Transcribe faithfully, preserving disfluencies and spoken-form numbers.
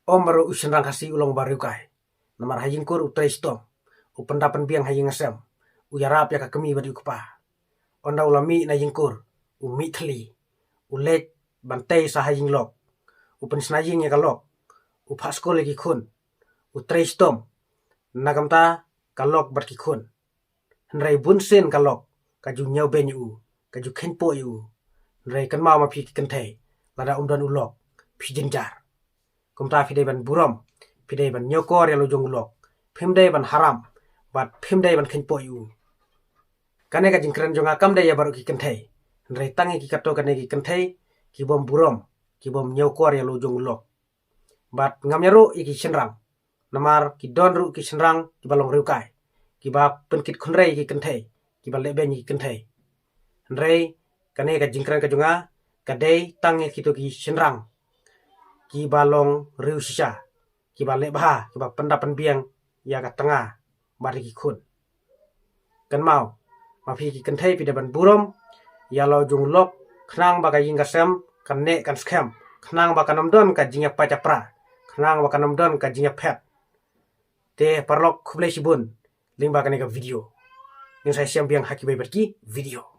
Ym baroh u shynrang Khasi u long ba riewkai. Namar ha ïingkur u trei shitom, u pyndap pynbiang ha ïing ha sem, u ïarap ïa ka kmie bad ïa u kpa. Ynda u la mih na ïingkur, u mih thylli, u leit ban tei sa ha ïing lok, u pynshna ïing ïa ka lok, u phah skul ïa ki khun, u trei shitom na ka bynta ka lok bad ki khun. Hynrei bunsien ka lok ka ju ñiewbeiñ ïa u, ka ju kheiñpoh ïa u. Hynrei kynmaw ma phi ki kynthei, lada ym don u lok, phi jynjar. Kumta phi dei ban burom, phi dei ban ñiewkor ïa la u jong u lok, phim dei ban haram bad phim dei ban kheiñpoh ïa u. Kane ka jingkren jong nga kam dei ïa baroh ki kynthei, hynrei tang ïa ki katto katne ki kynthei ki bym burom, ki bym ñiewkor ïa la u jong u lok. Bad ngam ïaroh ïa ki shynrang, namar ki don ruh ki shynrang kiba long riewkai, kiba pynkit khynrei ïa ki kynthei, kiba lehbeiñ ïa ki kynthei. Hynrei kane ka jingkren ka jong nga ka dei tang ïa kito ki shynrang kiba long riew shisha, kiba leh bha, kiba pyndap pynbiang ïa ka tnga bad ïa ki khun. Kynmaw ma phi ki kynthei, phi dei ban burom ïa la u jong u lok, khnang ba ka ïing ka sem kan neh kan skhem, khnang ba kan ym don ka jingïapait ïapra, khnang ba kan ym don ka jingïaphet. Te paralok, khublei shibun lyngba kane ka video. Ngin sa ïashem biang ha kiwei pat ki video.